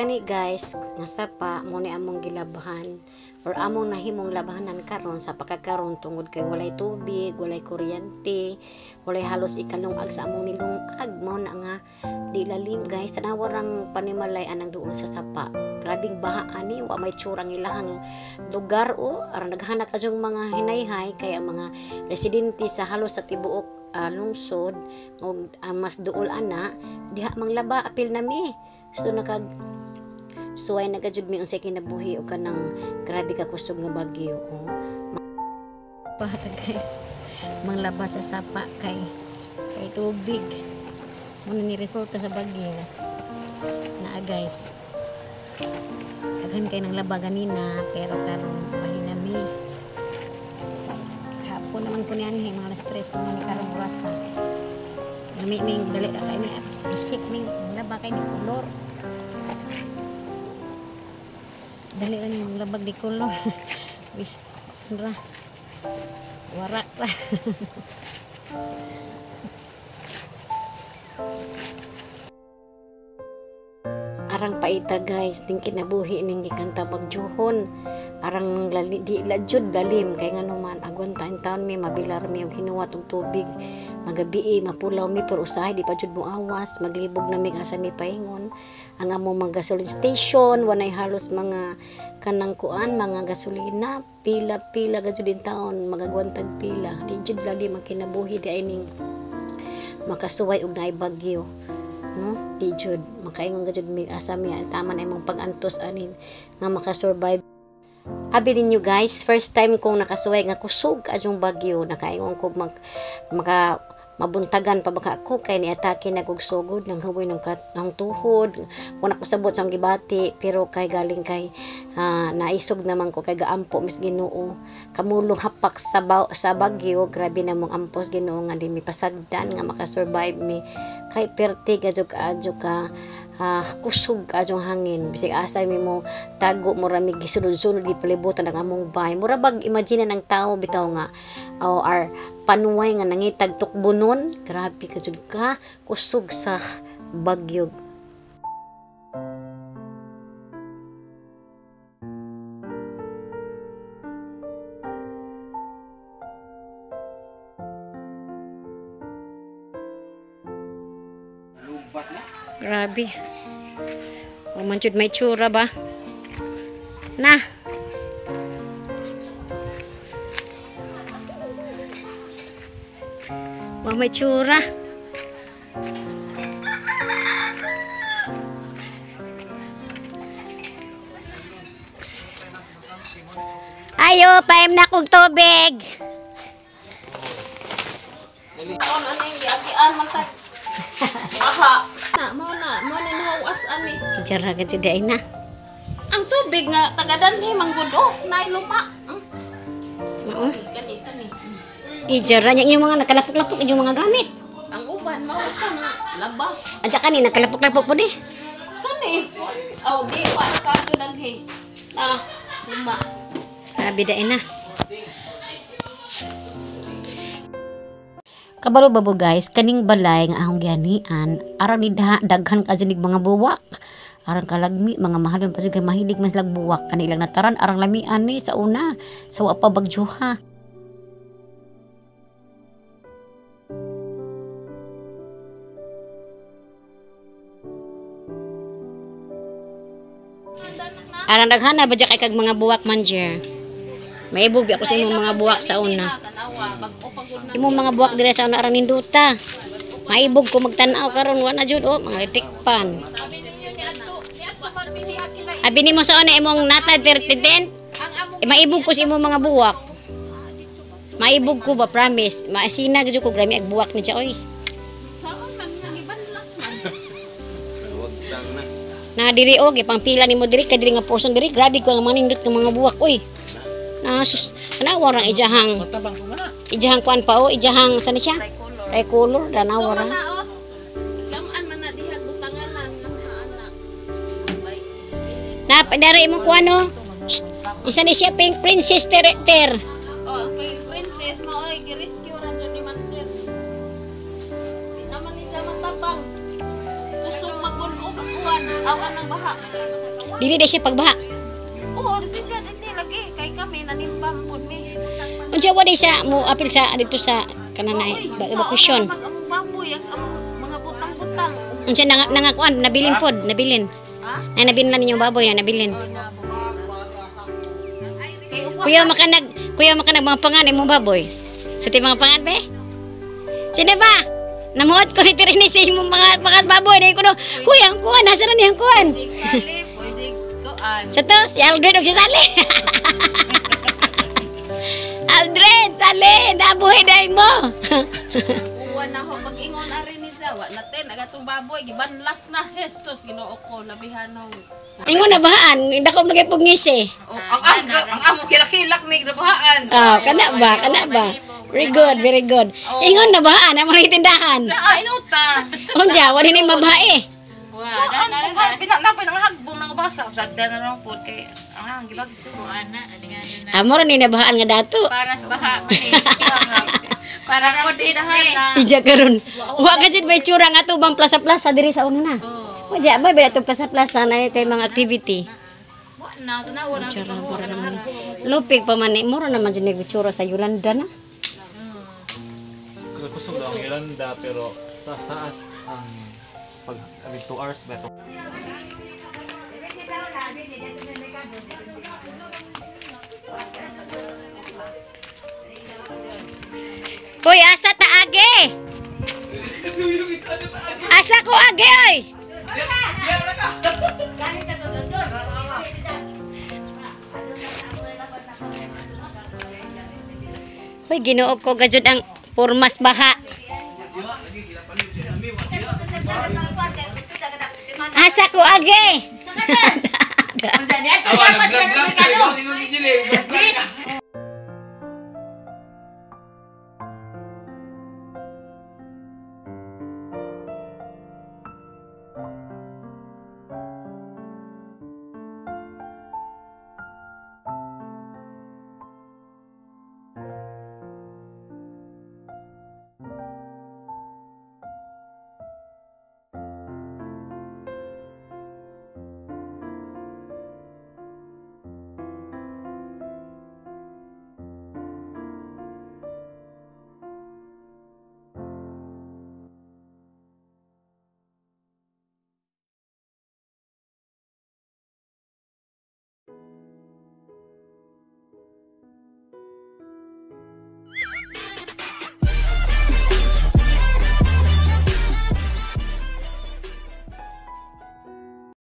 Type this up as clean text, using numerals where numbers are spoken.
Kani guys, nga sapa mo ni among gilabhan or among nahimong labahanan karon sa pagkakaron tungod kay walay tubig, walay kuryente, walay halos ikalungag sa among nilungag. Mao na nga di lalim guys, tanawa rang panimalay anang duol sa sapa. Grabing baha ani, wa may tsurang ilahang lugar o aron naghanak kadyong mga hinayhay kay ang mga residente sa halos sa tibuok lungsod og mas duol ana diha manglaba apil nami. So nakag suway na gajud mi unsay kinabuhi o kanang grabe ka kusog nga bagyo o. Pahata guys, manglaba sa sapa kay kay tubig. Muna ni resulta sa bagyo. Naa guys. Daghan kay nang laba ganina pero karon mahina mi. Hapon naman ko niyan mga alas 3 naman ni karong orasa. Nami ning dali ra kay ni isip ning laba kay ni kolor. Dali ra ni labag di kolor. Wis ra. Warak ra. Arang paita guys, ning kinabuhi ning gikan ta bagjuhon. Arang lali, di la jud lalim kay ngano man agwan ta taon mi mabilar mi og hinuwat og tubig. Magabi mapulaw mi pero usahay di pa jud moawas, maglibog na mig asa mi paingon. Ang among mga gasoline station wanay halos mga kanang kuan mga gasolina, pila-pila gajud in taon magagwantag pila. Di jud lalim ang kinabuhi di ay ning makasuway og naay bagyo. No, di jud makaingon gajud mi asa mi taman ay mong pag-antos anin nga makasurvive. Abi ninyo guys, first time kong nakasuway nga kusog adyong bagyo, nakaingon ko maka mabuntagan pa baka ako kay niatake na kog sugod ng hawoy ng ng tuhod. Wala ko sabot sa gibati pero kay galing kay naisog naman ko kay gaampo mis Ginoo. Kamulong hapak sa sa bagyo, grabe na mong ampos Ginoo nga di mi pasagdan nga makasurvive mi kay perti gadyo kaadyo ka kusog adyong hangin. Bisag asa mi mo tago mura mi gisulod-sulod gipalibutan ang among bahay. Mura bag imagine ng tao bitaw nga o ar panuway nga nangitag tukbonon. Grabe ka jud ka kusog sa bagyo. Grabe. O man jud may tsura ba? Na. Wa may tsura. Ayo, paim na kog tubig. Ano yung giagian man ta? Aha. Na, mao na nahuas ani. Jara ka jud ay na. Ang tubig nga tagadanhi manggud oh, naay luma. Mao. Kani kani. Ijara nya yung mga nakalapok-lapok yung mga gamit. Ang uban mao sa mga laba. Adya kani nakalapok-lapok po ni. Kani. Oh, di pa ka danhi. Na, luma. Grabe dain na. Kabalo ba bo guys, kaning balay nga ahong gihanian, aron ni daghan ka jud mga buwak. Arang kalagmi, mga mahalon pa jud kay mahilig man silag buwak. Kani ilang nataran, arang lamian ni sa una, sa wa pa bagjuha. Arang daghan na ba kay kag mga buwak man jer. Maibog ako sa imong mga buwak sa una. Imong mga buwak dire sa una arang ninduta. Maibog ko magtan-aw karon wa na jud oh mga tikpan. Abi nimo sa una imong natad pertinten. Maibog ko sa imong mga buwak. Maibog ko ba promise. Maasina gyud ko grami ag buwak ni siya oy. Saon man nga gibanlas man. Na diri og ipangpila nimo diri kay diri nga portion diri grabe ko ang manindot ng mga buwak oy. Na sus, tanawa rang ijahang. Ijahang kuan pa o, ijahang saan siya? Tricolor, tanawa ra. Gamaan man na dihag butanganan ana. Na dara imong kuan o. Unsa ni siya Pink Princess ter? Oh, ang Pink Princess mao ay gi-rescue ra jud ni Mantir. Di naman ni siya matabang. Kusog magun-og ang uwan. Aw anang baha. Dili day siya pagbaha. Oo, siya din lagi kay kami nanimbam pud mi. Unsa wa day siya mo apil sa dito sa kananay Uy, sa evacuation. una, Ang baboy, ang mga butang-butang. Unsa nang nangakuan nabilin pod, nabilin. Ha? Ay nabilin man ninyong baboy na nabilin. Kay uwa. Kuya makanag mga pangan imong baboy. Sa ti mga pangan be? Sino ba? Namuot ko ni Tirini sa imong mga baboy na ko no. Kuya, ang kuan nasa na niyang kuan. Pwede sali, pwede kuan. Sa to, si Aldred og si Sally. Aldred, Sally, nabuhi dai mo. Uwa na ho pag-ingon ari ni Jawa natin agatong baboy gibanlas na. Jesus, Ginoo ko, labihan ho. Ingon na bahaan, dako magipog ngisi. Oh, ang ang amo kilak-kilak may grabahaan. Ah, kana ba? Kana ba? Very good, very good. Ingon na bahaan ang mga tindahan. Ah, inuta. Unsa, wala ni mabae. Wa, ang kuan pinanapin ang hagbong nang basa sagda na lang po kay ang gibagso. Amo ra ni nabahaan nga dato. Para sa baha man eh. Para ko tindahan na. Ija karon. Wa ka jud may tsura nga tubang plaza-plaza diri sa una na. Wa ja ba ba itong plaza-plaza na tay mga activity. Wa na tanawa na. Tsura pura naman. Lupig pa man ni mura naman jud ni tsura sa Yolanda na. Kusog daw ang Yolanda pero taas-taas ang pag I mean, 2 hours ba ito? Hoy, asa ta age? Asa ko age oy? Hoy, Ginoo ko gajud ang pormas baha. Asa ko age? Awa, nag-vlog-vlog kayo. Sino si Chile?